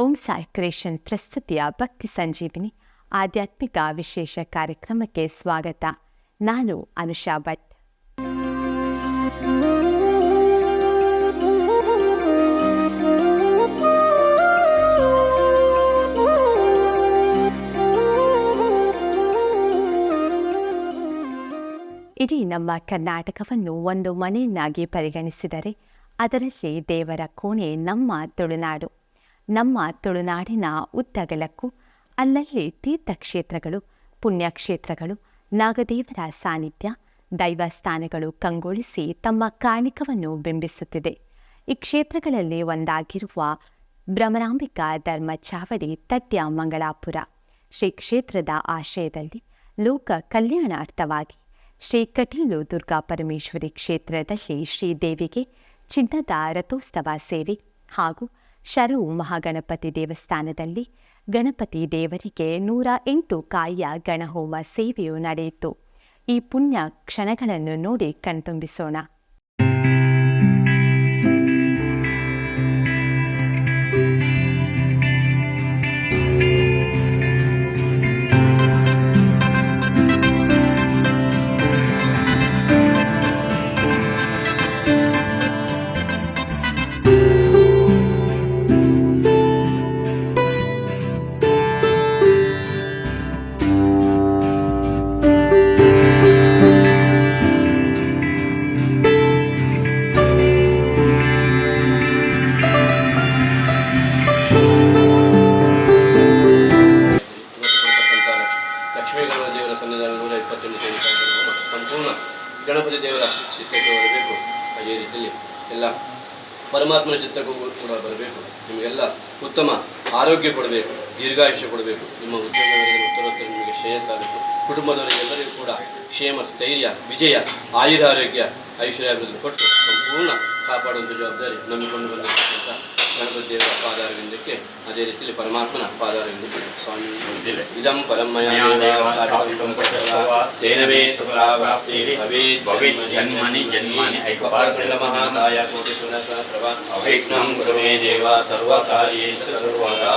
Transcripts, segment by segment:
Om Sai creation ಪ್ರಸ್ತುತಿಯ ಭಕ್ತಿ ಸಂಜೀವಿನಿ ಆಧ್ಯಾತ್ಮಿಕ ವಿಶೇಷ ಕಾರ್ಯಕ್ರಮಕ್ಕೆ ಸ್ವಾಗತ. ನಾನು ಅನುಷಾ ಭಟ್. ಇಡೀ ನಮ್ಮ ಕರ್ನಾಟಕವನ್ನು ಒಂದು ಮನೆಯನ್ನಾಗಿ ಪರಿಗಣಿಸಿದರೆ ಅದರಲ್ಲಿ ದೇವರ ಕೋಣೆ ನಮ್ಮ ತುಳುನಾಡು. ನಮ್ಮ ತುಳುನಾಡಿನ ಉದ್ದಗಲಕ್ಕೂ ಅಲ್ಲಲ್ಲಿ ತೀರ್ಥಕ್ಷೇತ್ರಗಳು, ಪುಣ್ಯಕ್ಷೇತ್ರಗಳು, ನಾಗದೇವರ ಸಾನ್ನಿಧ್ಯ, ದೈವಸ್ಥಾನಗಳು ಕಂಗೊಳಿಸಿ ತಮ್ಮ ಕಾಣಿಕವನ್ನು ಬಿಂಬಿಸುತ್ತಿದೆ. ಈ ಕ್ಷೇತ್ರಗಳಲ್ಲಿ ಒಂದಾಗಿರುವ ಭ್ರಮರಾಂಬಿಕಾ ಧರ್ಮ ಚಾವಡಿ ತಡ್ಯ ಮಂಗಳಾಪುರ ಶ್ರೀ ಕ್ಷೇತ್ರದ ಆಶಯದಲ್ಲಿ ಲೋಕ ಕಲ್ಯಾಣಾರ್ಥವಾಗಿ ಶ್ರೀ ಕಟೀಲು ದುರ್ಗಾ ಪರಮೇಶ್ವರಿ ಕ್ಷೇತ್ರದಲ್ಲಿ ಶ್ರೀದೇವಿಗೆ ಚಿನ್ನದ ರಥೋತ್ಸವ ಸೇವೆ ಹಾಗೂ ಶರವು ಮಹಾಗಣಪತಿ ದೇವಸ್ಥಾನದಲ್ಲಿ ಗಣಪತಿ ದೇವರಿಗೆ 108 ಕಾಯಿಯ ಗಣಹೋಮ ಸೇವೆಯು ನಡೆಯಿತು. ಈ ಪುಣ್ಯ ಕ್ಷಣಗಳನ್ನು ನೋಡಿ ಕಣ್ತುಂಬಿಸೋಣ. ಇವತ್ತು ಕೊಡ್ತಕ್ಕಂಥ ಲಕ್ಷ್ಮೀ ಗಣಪತಿ ದೇವರ ಸನ್ನಿಧಾನ 128 ತೆಂಗಿನಕಾಯಿ ಹೋಮ ಸಂಪೂರ್ಣ ಗಣಪತಿ ದೇವರ ಚಿತ್ತಕ್ಕೆ ಬರಬೇಕು. ಅದೇ ರೀತಿಯಲ್ಲಿ ಎಲ್ಲ ಪರಮಾತ್ಮನ ಚಿತ್ತಕ್ಕೂ ಕೂಡ ಬರಬೇಕು. ನಿಮಗೆಲ್ಲ ಉತ್ತಮ ಆರೋಗ್ಯ ಕೊಡಬೇಕು, ದೀರ್ಘಾಯುಷ್ಯ ಕೊಡಬೇಕು. ನಿಮ್ಮ ಉದ್ಯೋಗದಲ್ಲಿ ಉತ್ತರೋತ್ತರ ನಿಮಗೆ ಶ್ರೇಯಸ್ಸಾಗಬೇಕು. ಕುಟುಂಬದವರಿಗೆಲ್ಲರಿಗೂ ಕೂಡ ಕ್ಷೇಮ, ಸ್ಥೈರ್ಯ, ವಿಜಯ, ಆಯುರ ಆರೋಗ್ಯ, ಐಶ್ವರ್ಯಾಭಿವೃದ್ಧಿ ಕೊಟ್ಟು ಸಂಪೂರ್ಣ ಕಾಪಾಡುವಂಥ ಜವಾಬ್ದಾರಿ ನಂಬಿಕೊಂಡು ಬಂದಿರತಕ್ಕಂಥ ಗಣಪತಿ ದೇವರ ಪಾದಾರವಿಂದಕ್ಕೆ, ಅದೇ ರೀತಿಯಲ್ಲಿ ಪರಮಾತ್ಮನ ಪಾದಾರವಿಂದಕ್ಕೆ ಸ್ವಾಮಿ. ಇದಂ ಪರಂ ಮಯಾ ದೇವ ಸ್ಥಾಪಿತಂ ಪ್ರಸವ ತೇನ ಮೇ ಸಫಲಾ ಪ್ರಾಪ್ತಿಃ ಭವೇತ್ ಜನ್ಮನಿ ಜನ್ಮನಿ. ವಕ್ರತುಂಡ ಮಹಾಕಾಯ ಕೋಟಿ ಸೂರ್ಯ ಸಹಸ್ರವ ಅವಿಘ್ನಂ ಕುರು ಮೇ ದೇವ ಸರ್ವಕಾರ್ಯೇಷು ಸರ್ವದಾ.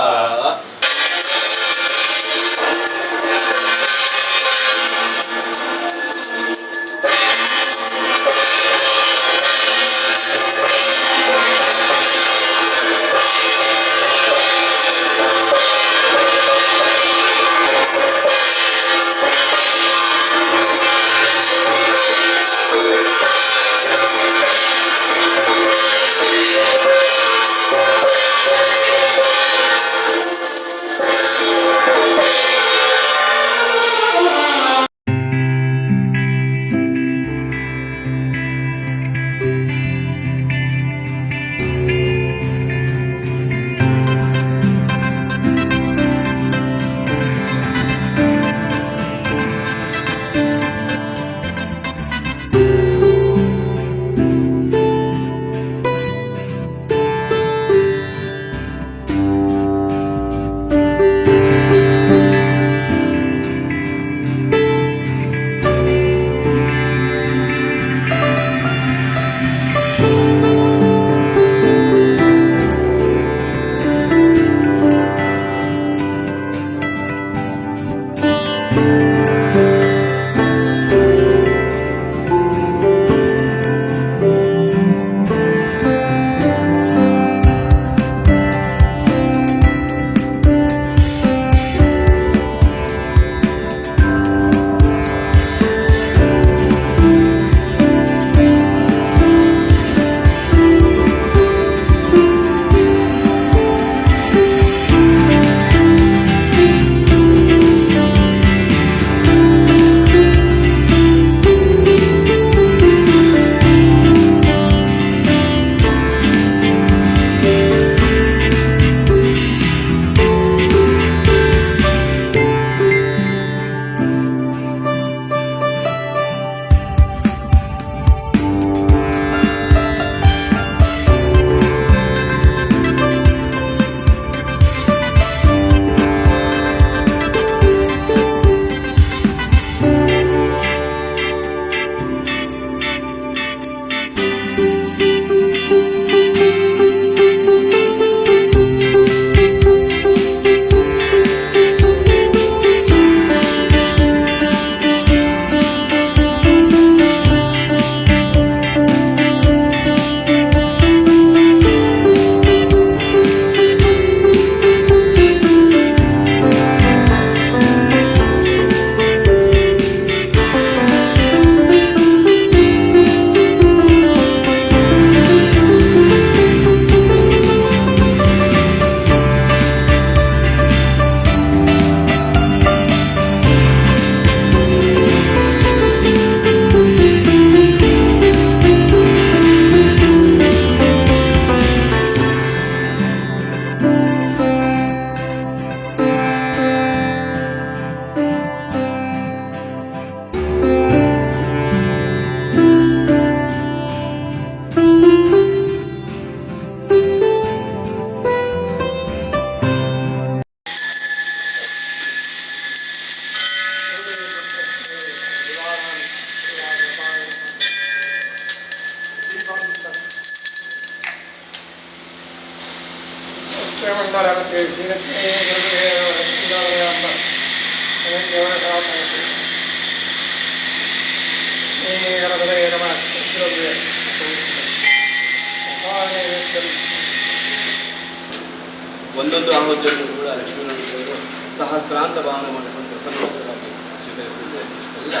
ಒಂದೊಂದು ಆಹುತಿಯನ್ನು ಕೂಡ ಲಕ್ಷ್ಮೀನಾರಾಯಣ ದೇವರು ಸಹಸ್ರಾಂತ ಭಾವನೆ ಮಾಡಿಕೊಂಡು ಪ್ರಸನ್ನವಾಗಿ ಸ್ವೀಕರಿಸಿದರೆ ಎಲ್ಲ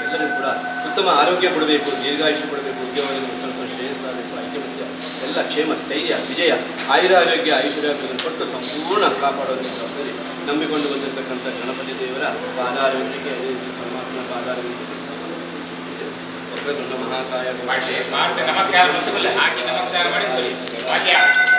ಎಲ್ಲರಿಗೂ ಕೂಡ ಉತ್ತಮ ಆರೋಗ್ಯ ಕೊಡಬೇಕು, ದೀರ್ಘಾಯುಷ್ಯ ಕೊಡಬೇಕು, ಉದ್ಯೋಗದಲ್ಲಿ ಉತ್ತಮ ಶ್ರೇಯಸ್ಸಾಗಬೇಕು, ಐಕ್ಯಮತ್ಯ ಎಲ್ಲ ಕ್ಷೇಮ ಸ್ಥೈರ್ಯ ವಿಜಯ ಆಯುರ ಆರೋಗ್ಯ ಐಶ್ವರ್ಯಾಭಿವೃದ್ಧಿ ಕೊಟ್ಟು ಸಂಪೂರ್ಣ ಕಾಪಾಡುವಂಥ ಜವಾಬ್ದಾರಿ ನಂಬಿಕೊಂಡು ಬಂದಿರತಕ್ಕಂಥ ಗಣಪತಿ ದೇವರ ಪಾದಾರವಿಂದಕ್ಕೆ, ಅದೇ ರೀತಿ ಪರಮಾತ್ಮನ ಪಾದಾರವಿಂದಕ್ಕೆ ವಕ್ರತುಂಡ ಮಹಾಕಾಯ ಮಾಡಿ ಮಾಡ್ತೆ ನಮಸ್ಕಾರ ಮತ್ತು ಹಾಕಿ ನಮಸ್ಕಾರ ಮಾಡಿ ಕೂತ್ಕೊಳ್ಳಿ. ವಾಕ್ಯ. ಿ.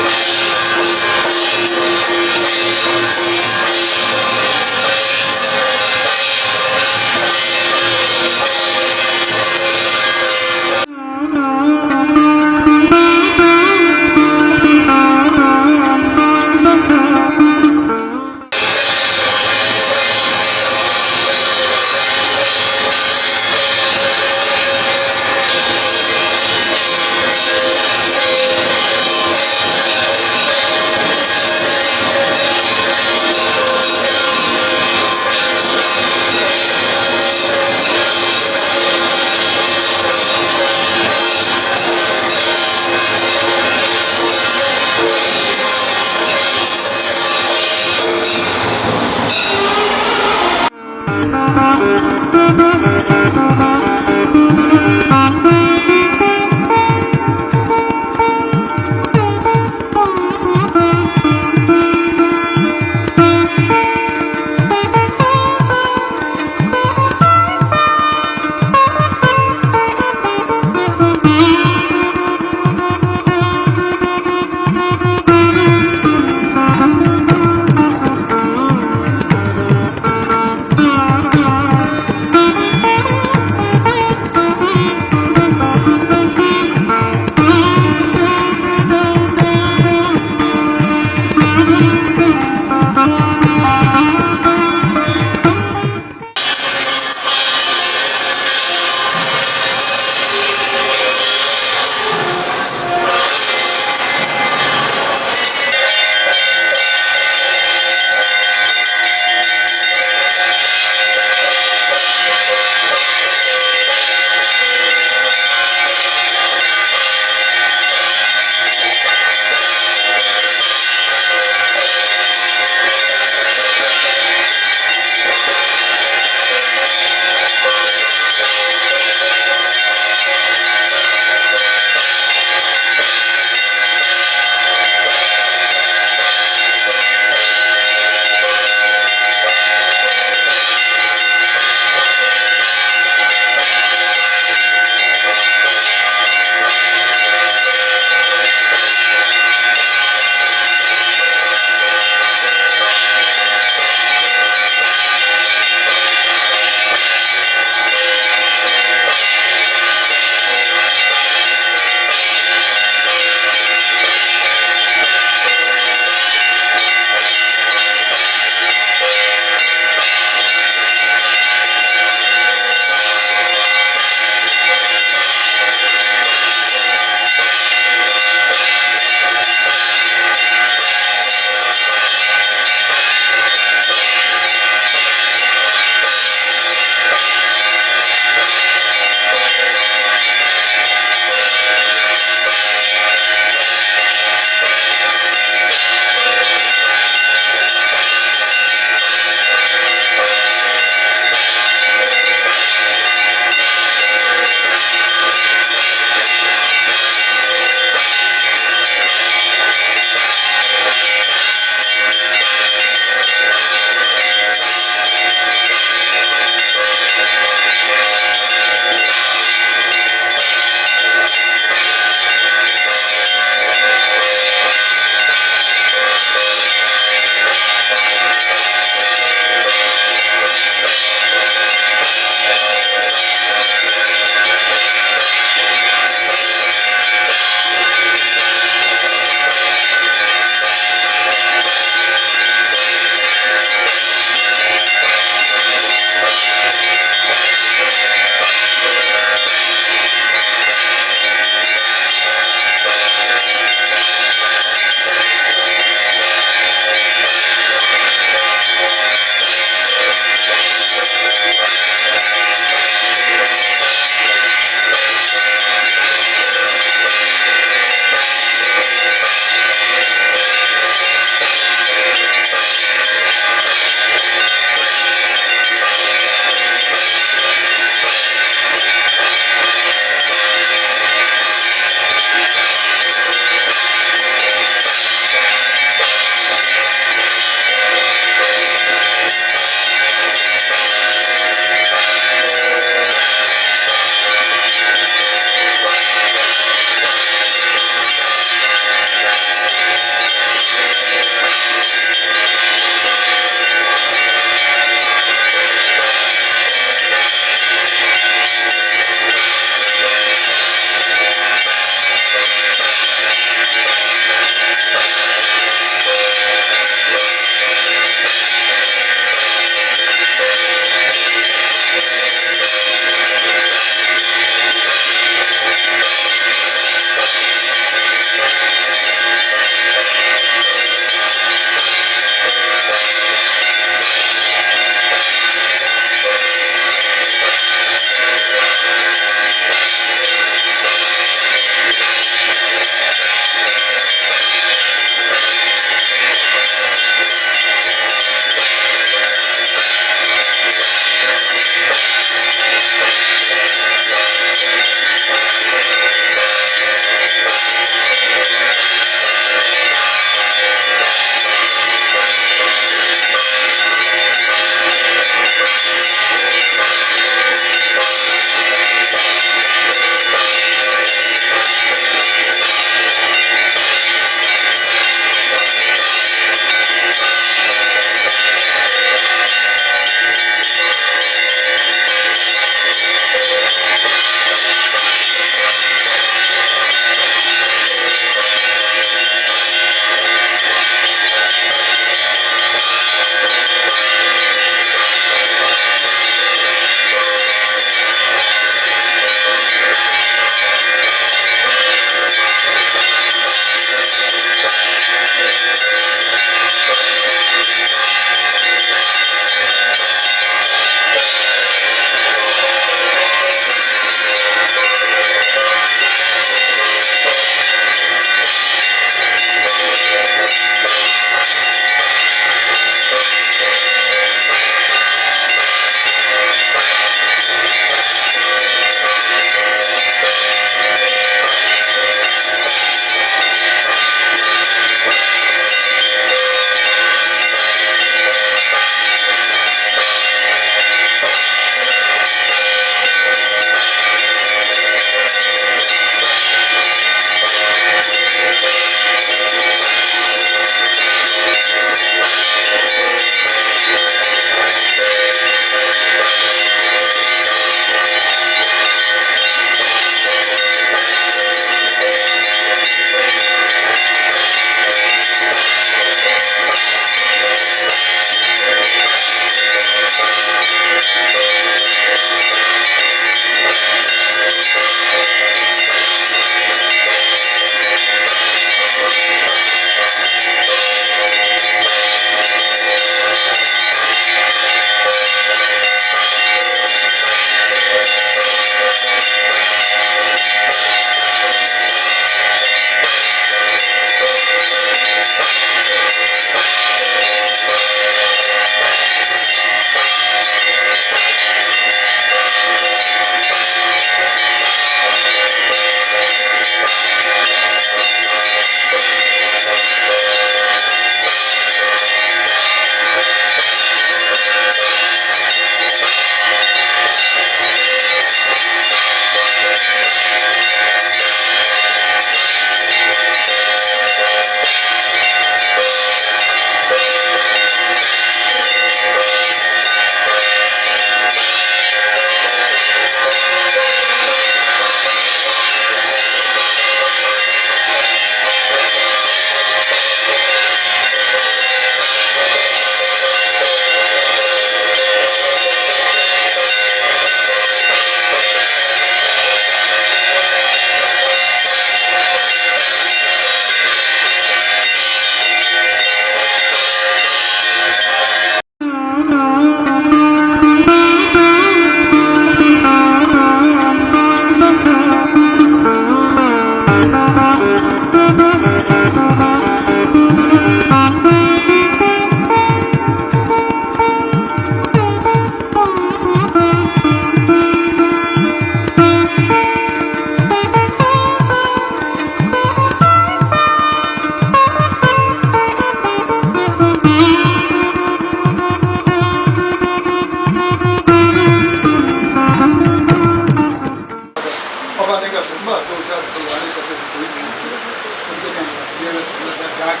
ಜಾಗ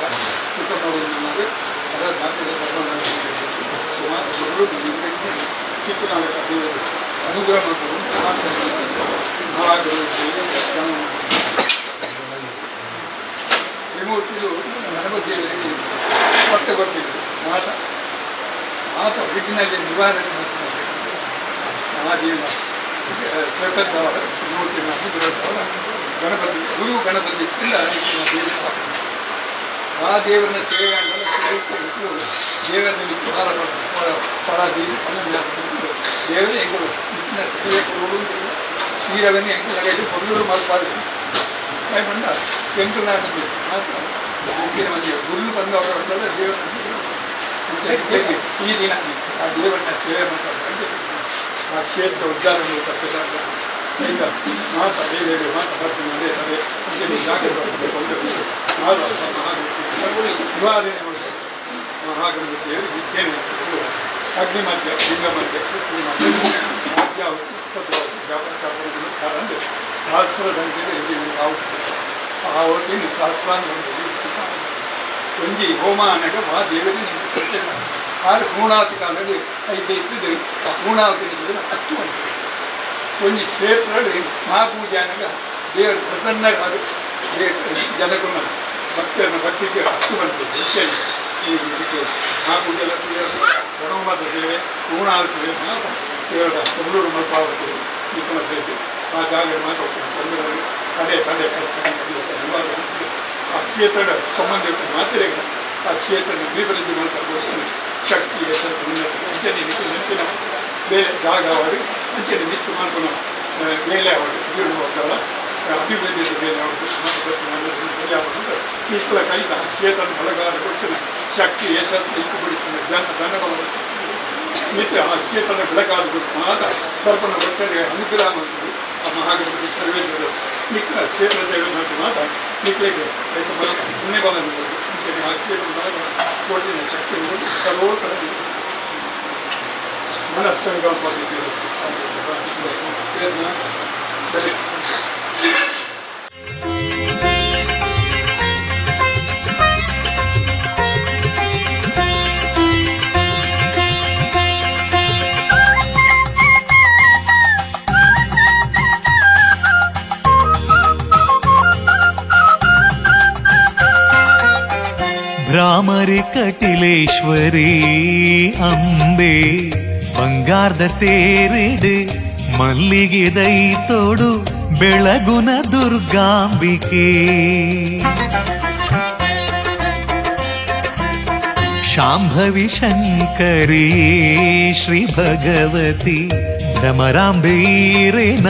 ಉತ್ತಮವಾದ ಅದರ ಸುಮಾರು ಚಿಕ್ಕನಾಗ ದೇವರು ಅನುಗ್ರಹ ಮಾಡ್ಕೊಂಡು. ತ್ರಿಮೂರ್ತಿಗಳು ಗಣಪತಿ ದೇವರಿಗೆ ಕೊಟ್ಟು ಕೊಟ್ಟಿದ್ದು ಮಾತ ಮಾತ ವಿಘ್ನಲ್ಲಿ ನಿವಾರಣೆ ಮಾಡ್ತಾರೆ. ಮಹಾದೇವನ ಕೃಪದ್ದವರ ತ್ರಿಮೂರ್ತಿನ ಅನುಗ್ರಹದವರ ಗಣಪತಿ ಗುರು ಗಣಪತಿ ಇಲ್ಲ ದೇವರು. ಆ ದೇವರನ್ನ ಸೇವೆ ಅಂದರೆ ದೇವರಲ್ಲಿ ಪರ ಪರಾದೇವಿ ದೇವರೇ ಹೆಂಗರು ಸೇವೆ ಕೊಡುವುದು ನೀರವನ್ನೇ ಹೆಂಗೆ ಲಗಾಯಿ ಕೊಡಲು ಮಲ್ಪಾಡು ಬಂದ ಎಂಟು ನಾಡಿಗೆ ಮಾತ್ರ ಮಂದಿ ಗುರುಳು ಬಂದವರು ದೇವರನ್ನ ಈ ದಿನ ಆ ದೇವರನ್ನ ಸೇವೆ ಮಾಡ್ತಾರೆ. ಆ ಕ್ಷೇತ್ರ ಉದ್ಧಾರ ತಪ್ಪಿದಾಗ ಈಗ ಮಾತಾ ಬೇರೆ ಮಾತಾ ಬರ್ತೀನಿ ಅದೇ ಅದೇ ಅಂತೇಳಿ ಜಾಗ ನಿವಾರಣೆ ಮಾಡ್ತಾರೆ. ಮಹಾಗಣಪತಿ ದೇವರಿಗೆ ಇದ್ದೇನೆ. ಅಗ್ನಿ ಮಧ್ಯ, ಲಿಂಗ ಮಧ್ಯ, ಶುಕ್ರ ಮಧ್ಯ, ಆದ್ಯಾವತಿ ಅಂದರೆ ಸಹಸ್ರ ಸಂಖ್ಯೆಯಲ್ಲಿ ಇಲ್ಲಿ ಆಹುತಿ ಆಹುತಿ ಸಹಸ್ರಾಂಗ ಒಂಜಿ ಹೋಮ ಅನಗ ಮಾ ದೇವರಿಗೆ ನಿಮಗೆ ಪ್ರತ್ಯೇಕ ಆರು ಪೂರ್ಣಾವತಿ ಕಾಲದಲ್ಲಿ ಐದು ಇತ್ತಿದ್ದು ಆ ಪೂರ್ಣಾವತಿ ಅಷ್ಟು ಉಂಟು. ಒಂಜಿ ಕ್ಷೇತ್ರ ಮಹಾಪೂಜೆ ಅನಗ ದೇವರು ಪ್ರಸನ್ನರಾದ ಜನಕುನ ಭಕ್ತರನ್ನ ಭಕ್ತಿಗೆ ಅಷ್ಟು ಬಂತು. ಈ ಇದಕ್ಕೆ ಮಹಾಪೂಜೆ ಗಣಮತ ಸೇವೆ, ಪೂರ್ಣಾವತಿ ಸೇವೆ, ದೇವರ ಕೊಲ್ಲೂರು ಮಲ್ಪಾವತಿ ಈ ಸೇವೆ ಆ ಜಾಗ ಮಾತ್ರ ತೊಂದರೆ ಅದೇ ತಂದೆ ಕಷ್ಟ ಆ ಕ್ಷೇತ್ರದ ಸಂಬಂಧ ಮಾತ್ರ ಆ ಕ್ಷೇತ್ರದ ಅಭಿವೃದ್ಧಿ ಮಾಡ್ತಾ ಶಕ್ತಿ ಯಶಸ್ಸು ಉನ್ನತಿ ಅಂಚನೆ ನೆನಪಿನ ಬೇರೆ ಜಾಗ ಅವರು ಅಂಚನೆ ನಿತ್ಯ ಮಾಡ್ಕೊಂಡು ಬೇಲೆ ಅವರು ಜೀವನ ಅಭಿವೃದ್ಧಿ ಬೇಲೆ ಅವರು ಇಷ್ಟರ ಕೈತ ಕ್ಷೇತ್ರ ಬಳಗಾರ ಕೊಟ್ಟಿನ ಶಕ್ತಿ ಯಶಸ್ಸು ಇಕ್ಕು ಬಿಡಿಸಿದ ಜನ ಧನಬಲ ನಿತ್ಯ ಆ ಕ್ಷೇತ್ರದ ಬೆಳಕಾದ ಮಾತ ಸರ್ಪನ ಭಕ್ತರಿಗೆ ಅನುಗ್ರಹ ಮಾಡ್ತೀವಿ. ಆ ಮಹಾಗಣಪತಿ ಸರ್ವೇಶ್ವರ ನಿಕ್ಕ ಕ್ಷೇತ್ರ ದೇವ ಮಾತ ನಿಕ್ಕಲಿಗೆ ರೈತ ಬಲ ಪುಣ್ಯ ಬಲ ಅಂಚನೆ ಆ ಕ್ಷೇತ್ರ ಬಳಗ ಕೊಟ್ಟಿನ ಶಕ್ತಿ ಸರ್ವೋತ್ತರ ಮನಸ್ಸನ್ನು ಸರಿ. ಭ್ರಾಮರಿ ಕಟಿಲೇಶ್ವರಿ ಅಂಬೆ ಬಂಗಾರದ ತೇರಿಡು ಮಲ್ಲಿಗೆ ದೈತೋಡು ಬೆಳಗುನ ದುರ್ಗಾಂಬಿಕೆ. ಶಾಂಭವಿ ಶಂಕರಿ ಶ್ರೀ ಭಗವತಿ ಭ್ರಮರಾಂಬೀರೇನ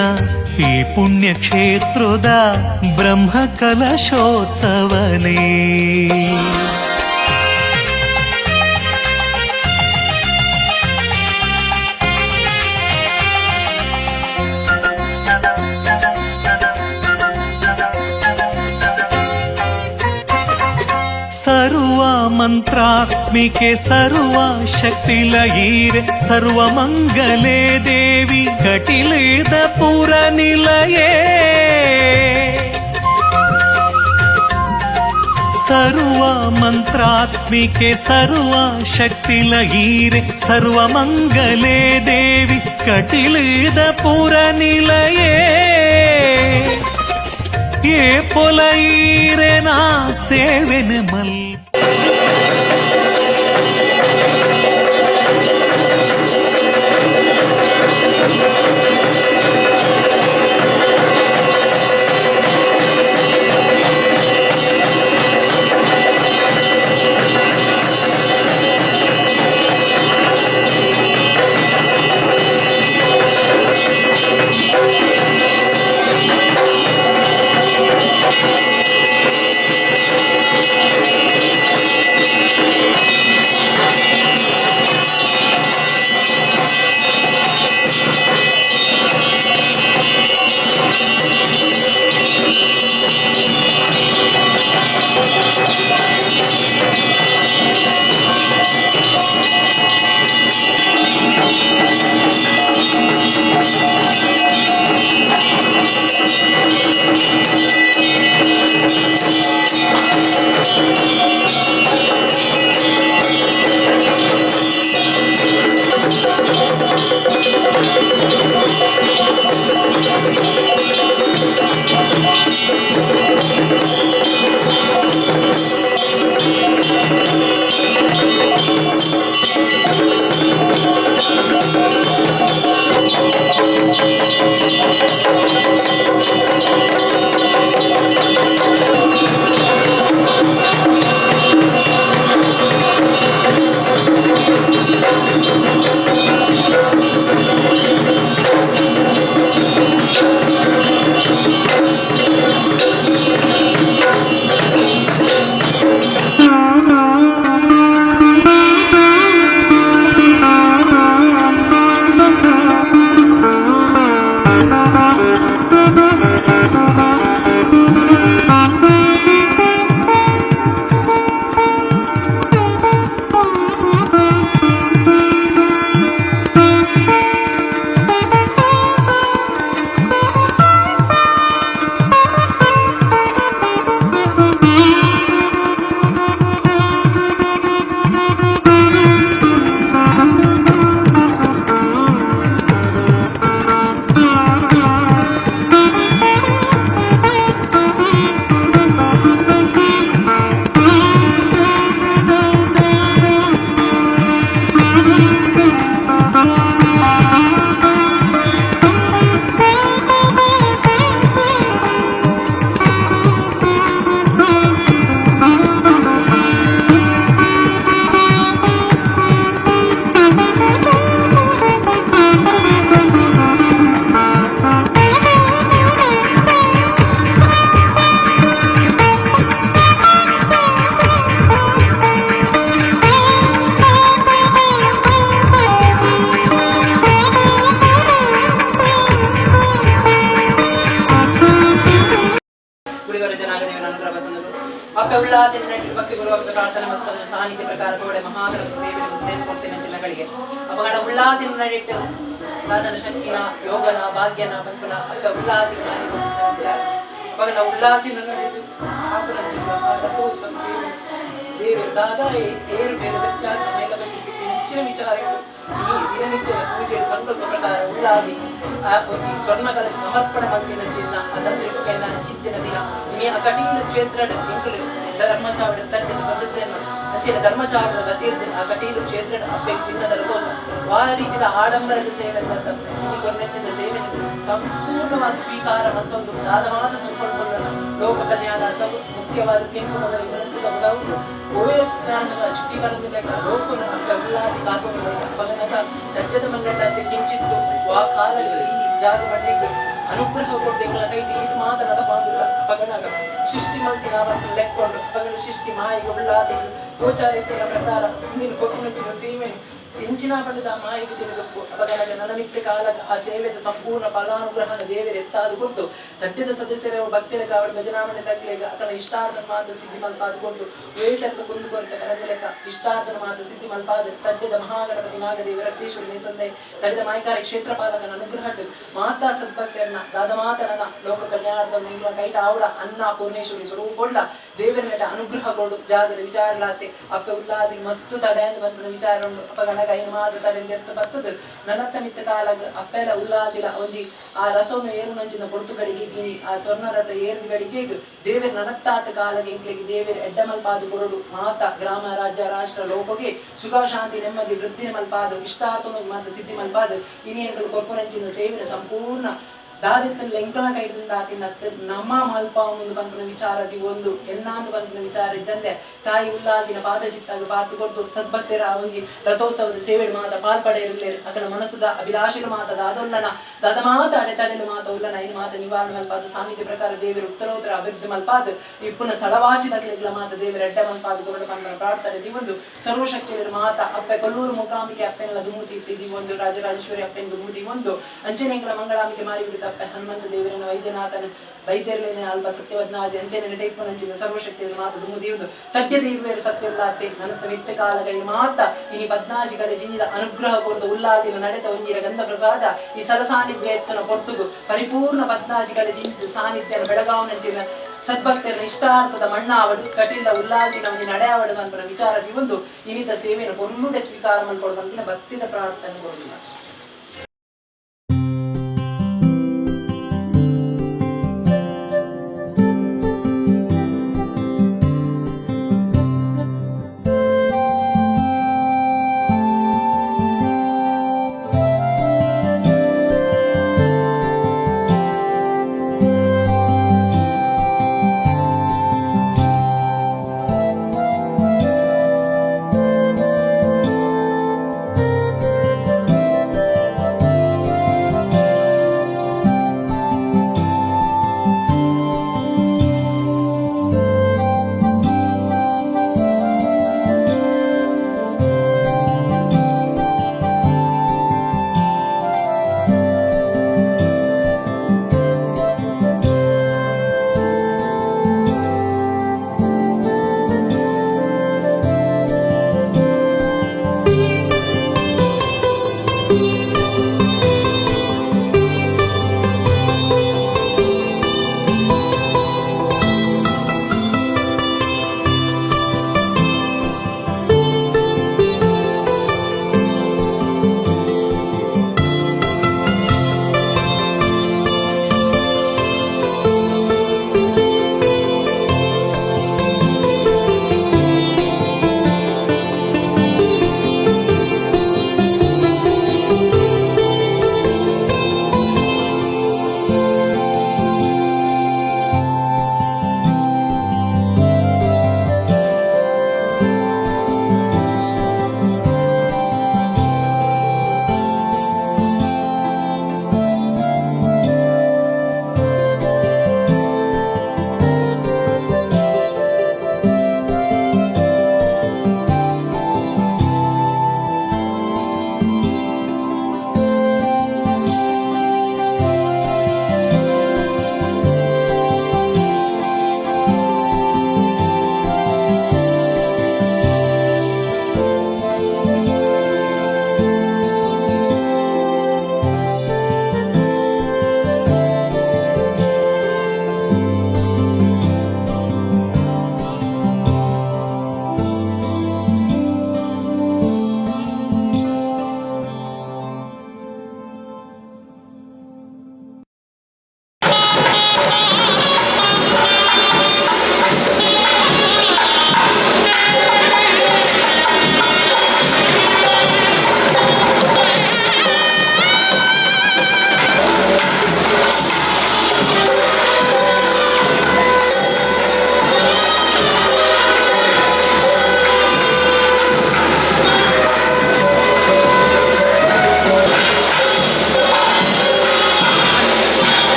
ಈ ಪುಣ್ಯಕ್ಷೇತ್ರದ ಬ್ರಹ್ಮ ಕಲಶೋತ್ಸವನೇ. ಸರ್ವ ಮಂತ್ರಾತ್ಮಿಕೆ ಸರ್ವ ಶಕ್ತಿ ಲಯೀರೆ ಸರ್ವ ಮಂಗಲೇ ದೇವಿ ಕಟಿಲೇದ ಪುರ ನಿಲಯೇ. ಸರ್ವ ಮಂತ್ರಾತ್ಮಿಕೆ ಸರ್ವ ಶಕ್ತಿ ಲಯೀರೆ ಸರ್ವ ಮಂಗಲೇ ದೇವಿ ಕಟಿಲೇದ ಪುರ ನಿಲಯೇ. ಏ ಪೊಲೈರೆ ನಾ ಸೇವೆನ ಮಲ್ ಪ್ರಾರ್ಥನೆ ಮತ್ತು ಸಾನ್ನಿಧ್ಯ ಪ್ರಕಾರ ಕೋಡೆ ಮಹಾಗಣಪತಿ ದೇವರಿಗೆ ಸೇವೆ ಕೊಡ್ತೇನೆ ಚಿನ್ನಗಳಿಗೆ ಅಪಗಣ ಉಳ್ಳಾದಿನ ನಡೆಯಿಟ್ಟು ಸಾಧನ ಶಕ್ತಿನ ಯೋಗನ ಭಾಗ್ಯನ ಪನ್ಪುನ ಅಪ್ಪ ಉಳ್ಳಾದಿನ ವಿಚಾರ ಅಪಗಣ ಉಳ್ಳಾದಿನ ನಡೆಯಿಟ್ಟು ಆಪುನ ಚಿನ್ನ ರಥೋತ್ಸವ ಸೇವೆ ದೇವರು ದಾದಾ ಏರು ಬೇರೆ ವ್ಯತ್ಯಾಸ ಮೇಲಬಸ್ತಿ ಹೆಚ್ಚಿನ ವಿಚಾರಗಳು ಈ ದಿನನಿತ್ಯದ ಪೂಜೆಯ ಸಂಕಲ್ಪ ಪ್ರಕಾರ ಉಳ್ಳಾದಿ ಆ ಒಂದು ಸ್ವರ್ಣ ಕಲಶ ಸಮರ್ಪಣೆ ಮಲ್ತಿನ ಚಿನ್ನ ಅದನ್ನ ಚಿತ್ತಿನ ದಿನ ಇನಿ ಆ ಕಟೀಲು ಕ್ಷೇತ್ರ ಎಂಕುಲು ಧರ್ಮಚಾವಡ ತಟ್ಟಿನ ಸದಸ್ಯರು ಅಂಚಿನ ಧರ್ಮಚಾವಡದ ಗತಿರ್ದು ಆ ಕಟೀಲು ಕ್ಷೇತ್ರ ಅಪ್ಪೆ ಚಿನ್ನದ ರಥೋತ್ಸವ ವಾ ರೀತಿಯ ಆಡಂಬರದ ಸೇವೆ ಅಂತ ಈ ಕೊರ್ನೆಚ್ಚಿನ ಸೇವೆ ಸಂಪೂರ್ಣವಾದ ಸ್ವೀಕಾರ ಮತ್ತೊಂದು ದಾದವಾದ ಸಂಕಲ್ಪಗಳನ್ನು ಲೋಕ ಕಲ್ಯಾಣ ಮುಖ್ಯವಾದ ತೆಂಗು ಮೊದಲು ಗ್ರಂಥದ ಉಡವು ಕಾರಣದ ಚ್ಯುತಿ ಬರಂದಿಲ್ಲ ಲೋಕನ ಅಪ್ಪ ಉಳ್ಳಾದಿ ಕಾತುಂಡ ಅಪ್ಪಗನಗ ತಡ್ಯದ ಮಂಗಲ ಕಿಂಚಿತ್ತು ವಾ ಕಾಲದಲ್ಲಿ ಈ ಜಾಗ ಮಣ್ಣಿಗೆ ಅನುಗ್ರಹ ಕೊಟ್ಟು ಎಂಗಳ ಕೈಟಿ ಇದು ಮಾತ್ರ ನಡಪಾಂದುಲ್ಲ ಅಪಗಣಗ ಸೃಷ್ಟಿ ಮಲ್ತಿನ ಮತ್ತು ಲೆಕ್ಕೊಂಡು ಅಪಗಣ ಸೃಷ್ಟಿ ಮಾಯಿಗೆ ಉಳ್ಳಾದಿಗಳು ಗೋಚಾರಿತ್ಯದ ಪ್ರಕಾರ ನೀನು ಕೊಟ್ಟುನಚ್ಚಿನ ಸೇವೆ ಇಂಚಿನ ಪಡೆದ ಮಾಯಿಗೆ ತಿರುಗಪ್ಪು ಅಪಗಣಗ ನನಮಿತ್ತ ಕಾಲದ ಆ ಸೇವೆದ ಸಂಪೂರ್ಣ ಫಲಾನುಗ್ರಹನ ದೇವರ ಎತ್ತಾದ ಕುರಿತು ತಡ್ಯದ ಸದಸ್ಯರ ಭಕ್ತರ ಕಾವಡಿ ಭಜನಾಮಣೆ ತಗ್ಲೇಗ ಆತನ ಇಷ್ಟಾರ್ಥನ ಮಾತ ಸಿದ್ಧಿ ಮಲ್ಪಾದ ಕೊಟ್ಟು ವೇತರ್ಥ ಕುಂದು ಕೊರತೆ ಬರದಲೆಕ್ಕ ಇಷ್ಟಾರ್ಥನ ಮಾತ ಸಿದ್ಧಿ ಮಲ್ಪಾದ ತಡ್ಯದ ಮಹಾಗಣಪತಿ ನಾಗದೇವ ರಕ್ತೇಶ್ವರ ನೇಸಂದೆ ತಡೆದ ಮಾಯಕಾರ ಕ್ಷೇತ್ರ ಪಾಲಕನ ಅನುಗ್ರಹಟ್ಟು ಮಾತಾ ಸದ್ಭಕ್ತರನ್ನ ದಾದಮಾತರನ ಲೋಕ ಕಲ್ಯಾಣದ ನಿಂಗಳ ಕೈಟ ಆವಡ ಅನ್ನ ಪೂರ್ಣೇಶ್ವರಿ ಸ್ವರೂಪೊಳ್ಳ ದೇವರ ನೆಟ ಅನುಗ್ರಹ ಕೊಡು ಜಾಗದ ವಿಚಾರಲಾತೆ ಅಪ್ಪ ಉಲ್ಲಾದಿ ಮಸ್ತು ತಡೆ ಅಂತ ಬಂದ ವಿಚಾರ ಉಂಡು ಅಪ್ಪ ಗಣಗ ಐನು ಮಾತ ತಡೆ ಎತ್ತು ಬತ್ತದು ನನತ್ತ ಮಿತ್ತ ಕಾಲಗ ಅಪ್ಪೆಲ ಉಲ್ಲಾದಿಲ ಒಂಜಿ ಆ ರಥವನ್ನು ಏರು ನಂಚಿನ ಪೊರ್ತು ಗಡಿಗೆ ಗಿಣಿ ಆ ಸ್ವರ್ಣ ರಥ ಏರು ಗಡಿಗೆ ದೇವರ ನನತ್ತಾತ ಕಾಲಗ ಎಂಕ್ಲೆಗೆ ದೇವರ ಎಡ್ಡಮಲ್ಪಾದು ಕೊರಡು ಮಾತ ಗ್ರಾಮ ರಾಜ್ಯ ರಾಷ್ಟ್ರ ಲೋಕಗೆ ಸುಖ ಶಾಂತಿ ನೆಮ್ಮದಿ ವೃದ್ಧಿನ ಮಲ್ಪಾದು ಇಷ್ಟಾತನು ಮಾತ ಸಿದ್ಧಿ ಮಲ್ಪಾದು ಇನಿ ಎಂಕಲು ಕೊರ್ಪುನಂಚಿನ ಸೇವಿನ ಸಂಪೂರ್ಣ ದಾದಿತ್ತನ ಲೆಂಕಲ ಕೈದಿಂದ ಆತಿನ ನಮ್ಮ ಮಲ್ಪ ಒಂದು ಬಂಪನ ವಿಚಾರ ಒಂದು ಎನ್ನಾಂದು ಬಂಪನ ವಿಚಾರ ಇದ್ದಂತೆ ತಾಯಿ ಉಲ್ಲಾದಿನ ಪಾದ ಚಿತ್ತಾಗ ಪಾರ್ತು ಕೊಡ್ತು ಸದ್ಭಕ್ತರ ಒಂಜಿ ರಥೋತ್ಸವದ ಸೇವೆ ಮಾತ ಪಾಲ್ಪಡೆ ಇರಲೇರು ಅಕಲ ಮನಸ್ಸದ ಅಭಿಲಾಷೆಲು ಮಾತ ದಾದೊಲ್ಲನ ದಾದ ಮಾತ ಅಡೆತಡೆಲು ಮಾತ ಉಲ್ಲನ ಇನ್ ಮಾತ ನಿವಾರಣೆ ಮಲ್ಪಾದ ಸಾನ್ನಿಧ್ಯ ಪ್ರಕಾರ ದೇವರು ಉತ್ತರೋತ್ತರ ಅಭಿವೃದ್ಧಿ ಮಲ್ಪಾದ ಇಪ್ಪುನ ಸ್ಥಳವಾಸಿದ ಮಾತ ದೇವರ ಎಡ್ಡ ಮಲ್ಪಾದ ಕೊರಡು ಪಂಪನ ಪ್ರಾರ್ಥನೆ ದಿವೊಂದು ಸರ್ವಶಕ್ತಿಯ ಮಾತ ಅಪ್ಪೆ ಕೊಲ್ಲೂರು ಮೂಕಾಂಬಿಕೆ ಅಪ್ಪೆಲ್ಲ ದುಮೂತಿ ಇಟ್ಟಿದ್ದೀವಿ ಒಂದು ರಾಜರಾಜೇಶ್ವರಿ ಅಪ್ಪೆನ ದುಮೂತಿ ಒಂದು ಅಂಚನೆಂಗಳ ಮಂಗಳಾಂಬಿಕೆ ಮಾರಿಬಿಡಿದ ಅಪ್ಪೆ ಹನುಮಂತ ದೇವರನ ವೈದ್ಯನಾಥನ ವೈದ್ಯರ್ಲೇನೆ ಅಲ್ಪ ಸತ್ಯವದ್ನಾಜಿ ಅಂಚನೆ ನೆಟೈಪುನಂಚಿನ ಸರ್ವಶಕ್ತಿಯ ಮಾತ ದುಮುದಿಯುವುದು ತಡ್ಯದ ಇರುವೇರು ಸತ್ಯುಲ್ಲಾತೆ ನನತ್ತ ಮಿತ್ತ ಕಾಲಗೈ ಮಾತ ಇನಿ ಪದ್ನಾಜಿ ಕಲೆ ಜಿಂಜಿದ ಅನುಗ್ರಹ ಕೊರ್ದು ಉಲ್ಲಾದಿನ ನಡೆತ ಒಂಜಿರ ಗಂಧ ಪ್ರಸಾದ ಈ ಸರ ಸಾನ್ನಿಧ್ಯ ಎತ್ತನ ಪೊರ್ತುಗು ಪರಿಪೂರ್ಣ ಪದ್ನಾಜಿ ಕಲೆ ಜಿಂಜಿದ ಸಾನ್ನಿಧ್ಯನ ಬೆಳಗಾವನಂಚಿನ ಸದ್ಭಕ್ತರ ನಿಷ್ಠಾರ್ಥದ ಮಣ್ಣಾವಡು ಕಟೀಲ ಉಲ್ಲಾದಿನ ಒಂಜಿ ನಡೆಯಾವಡು ಅನ್ಪನ ವಿಚಾರ ಒಂದು ಇನಿತ ಸೇವೆಯನ್ನು ಕೊಲ್ಲುಡೆ ಸ್ವೀಕಾರ ಮಲ್ಕೊಡು ಭಕ್ತಿದ ಪ್ರಾರ್ಥನೆ ಕೊಡುದಿಲ್ಲ.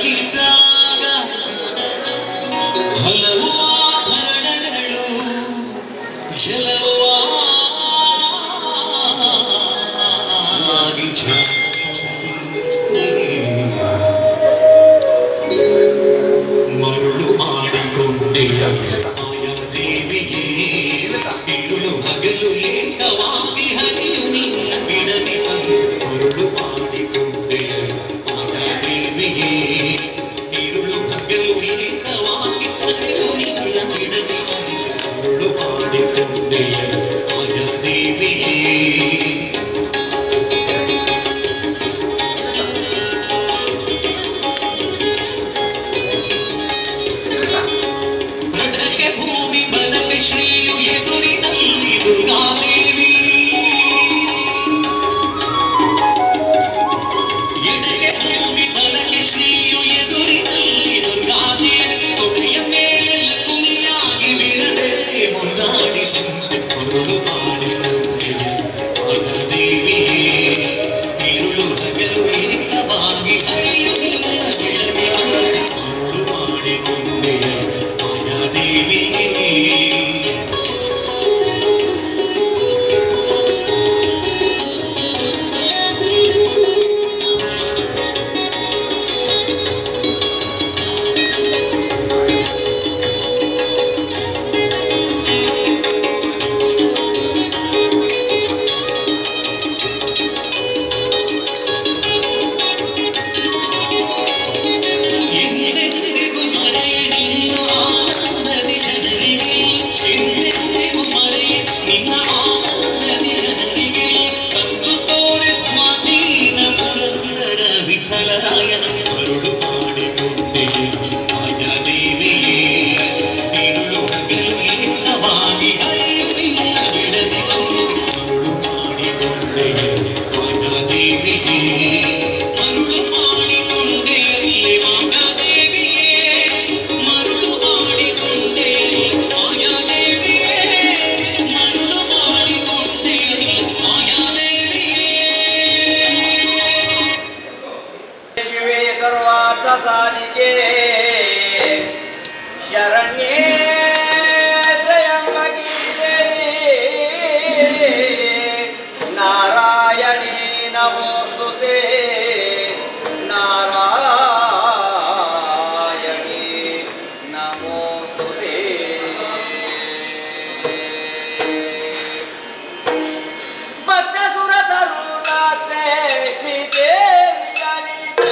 ಅಳಿದಾಗ ಹಲವು ಆಭರಣಗಳು ಜಲವಾಗಿ ಮರುಳು ಮಾಡಿಕೊಂಡೆ ದೇವಿಗೆ. ಇರುಳು ಹಗಲು ಏಕವಾಗಿ ಹರಿಯು ನಿನ್ನ ಬಿಡದಿ. ಮರುಳು ಮಾಡಿಕೊಂಡೆ ದೇವಿಗೆ. ಇರುಳು ಹಗಲು ಏಕವಾಗಿ ಹರಿಯು ನಿನ್ನ ಬಿಡದಿ. ಮರುಳು ಮಾಡಿಕೊಂಡೆ ದೇವಿಗೆ. ಎಡಕ್ಕೆ ಭೂಮಿ, ಬಲಕ್ಕೆ ಶ್ರೀಯು, ಎದುರಿನಲ್ಲಿ ದುರ್ಗಾದೇವಿ. ಎಡಕ್ಕೆ ಭೂಮಿ, ಬಲಕ್ಕೆ ಶ್ರೀಯು, ಎದುರಿನಲ್ಲಿ ದುರ್ಗಾದೇವಿ. ತೊಡೆಯ ಮೇಲೆ ಲಕುಮಿಯಾಗಿ ವಿರಡೆ ಮುದ್ದಾಡಿ ಮರುಳು ಮಾಡಿಕೊಂಡೆ ದೇವಿಯೇ. ಇರುಳು ಹಗಲು ಏಕವಾಗಿ ಹರಿಯು ನಿನ್ನ ಬಿಡದೆ. ಮರುಳು ಮಾಡಿಕೊಂಡೆ ದೇವಿಗೆ. ಎಂದೆಂದಿಗೂ ಮರೆಯ ನಿನ್ನ ಆನಂದದಿ ಜನರಿಗೆ, ಎಂದೆಂದಿಗೂ ಮರೆಯ ನಿನ್ನ ಆನಂದದಿ ಜನರಿಗೆ. ಕತ್ತು ತೋರೆ ಸ್ವಾಧೀನ ಪುರಂದರ ವಿಠಲರಾಯನ. ಮರುಳು ಮಾಡಿಕೊಂಡೆ ದೇವಿಯೇ. ಇರುಳು ಹಗಲು ಏಕವಾಗಿ ಹರಿಯು ನಿನ್ನ ಬಿಡದೆ. ಮರುಳು ಮಾಡಿಕೊಂಡೆ ದೇವಿಯೇ. ಮರುಳು ಮಾಡಿಕೊಂಡೆಯಲ್ಲಿ ಮಾಯಾದೇವಿಯೇ. ಮರುಳು ಮಾಡಿಕೊಂಡೆಯಲ್ಲಿ ಮಾಯಾದೇವಿಯೇ. ಮರುಳು ಮಾಡಿಕೊಂಡೆಯಲ್ಲಿ ಮಾಯಾದೇವಿಯೇ. ಶಿವೆ ಸರ್ವಾರ್ಥ ಸಾಧಿಕೆ, ಶರಣ್ಯೇ ತ್ರಯಂಬಕಿ ದೇವಿ, ನಾರಾಯಣಿ ನಮೋಸ್ತುತೇ, ನಾರಾಯಣಿ ನಮೋಸ್ತುತೇ. ಭಕ್ತ ಸುರ ತರುಣಾತೆ ಶ್ರೀದೇವಿ ಅಲಿತೆ.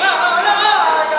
ನಾರಾಯಣ.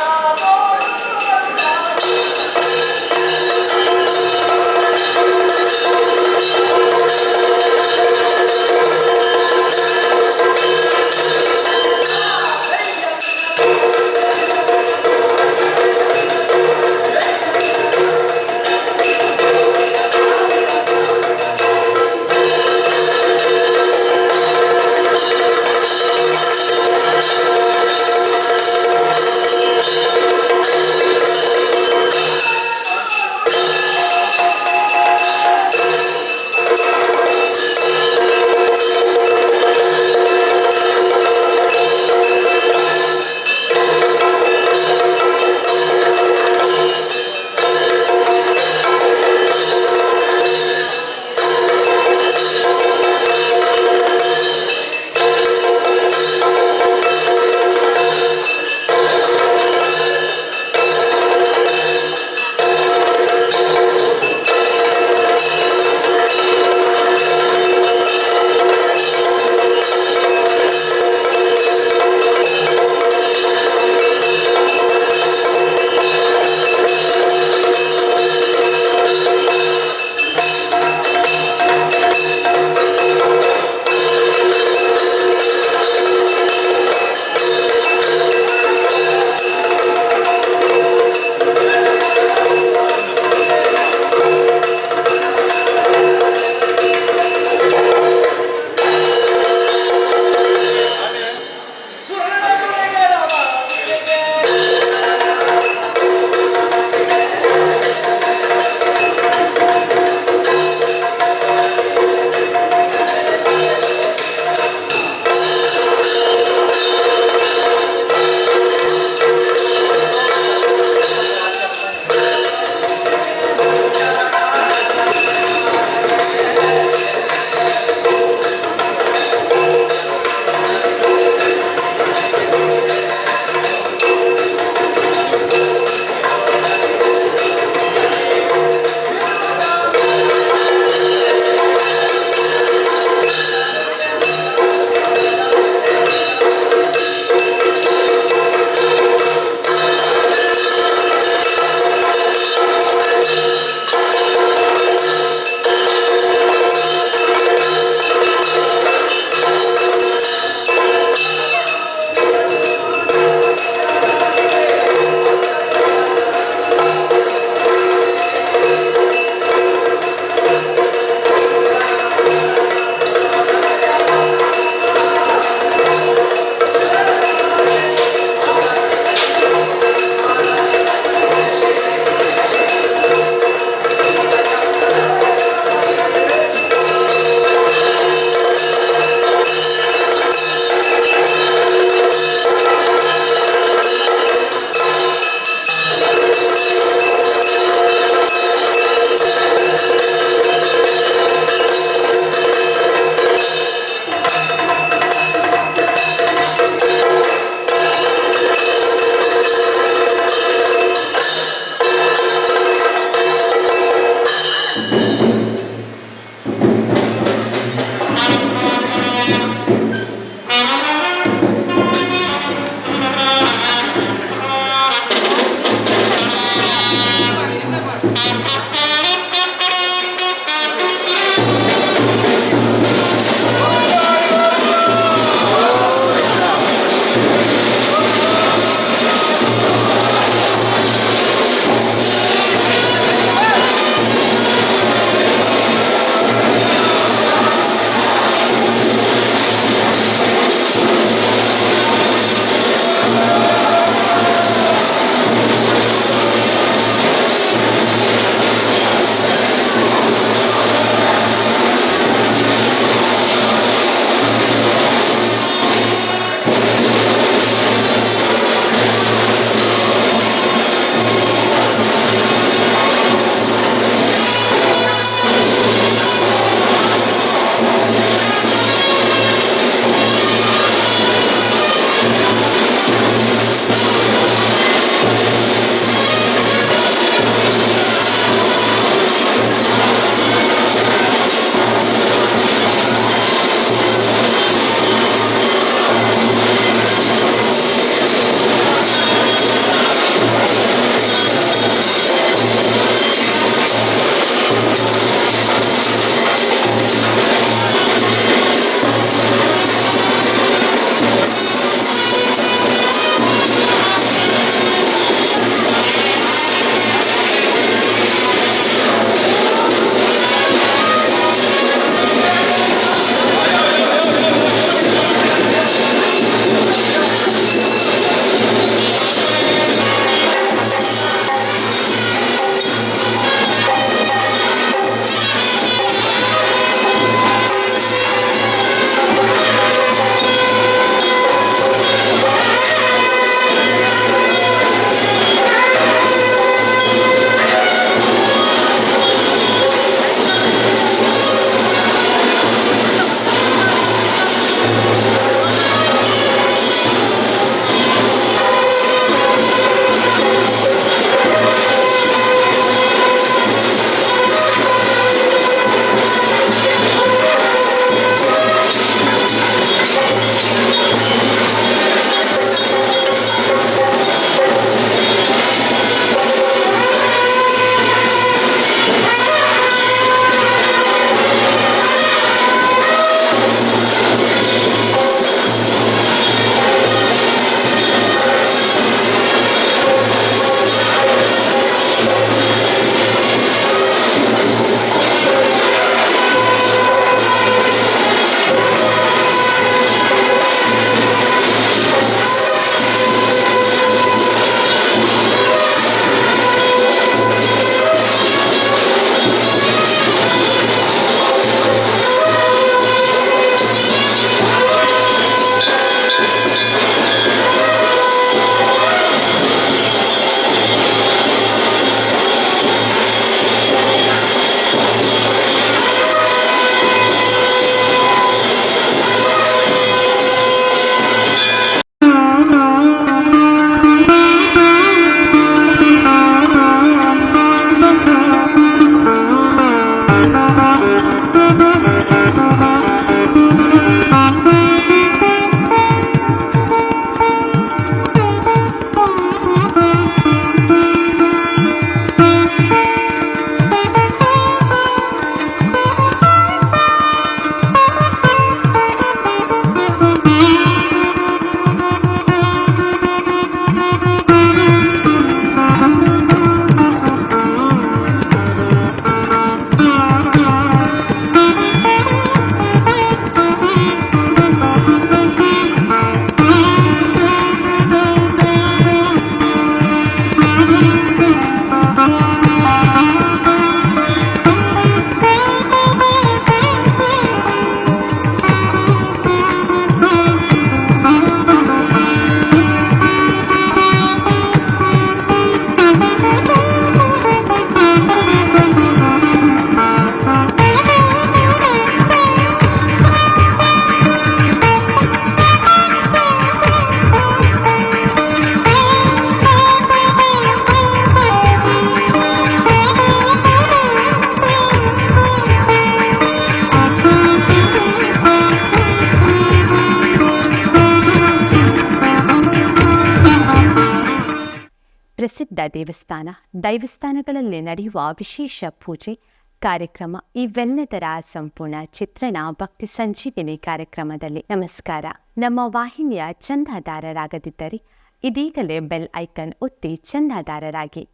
ಪ್ರಸಿದ್ಧ ದೇವಸ್ಥಾನ, ದೈವಸ್ಥಾನಗಳಲ್ಲಿ ನಡೆಯುವ ವಿಶೇಷ ಪೂಜೆ ಕಾರ್ಯಕ್ರಮ ಇವೆಲ್ಲದರ ಸಂಪೂರ್ಣ ಚಿತ್ರಣ ಭಕ್ತಿ ಸಂಜೀವಿನಿ ಕಾರ್ಯಕ್ರಮದಲ್ಲಿ. ನಮಸ್ಕಾರ. ನಮ್ಮ ವಾಹಿನಿಯ ಚಂದಾದಾರರಾಗದಿದ್ದರೆ ಇದೀಗಲೇ ಬೆಲ್ ಐಕನ್ ಒತ್ತಿ ಚಂದಾದಾರರಾಗಿ.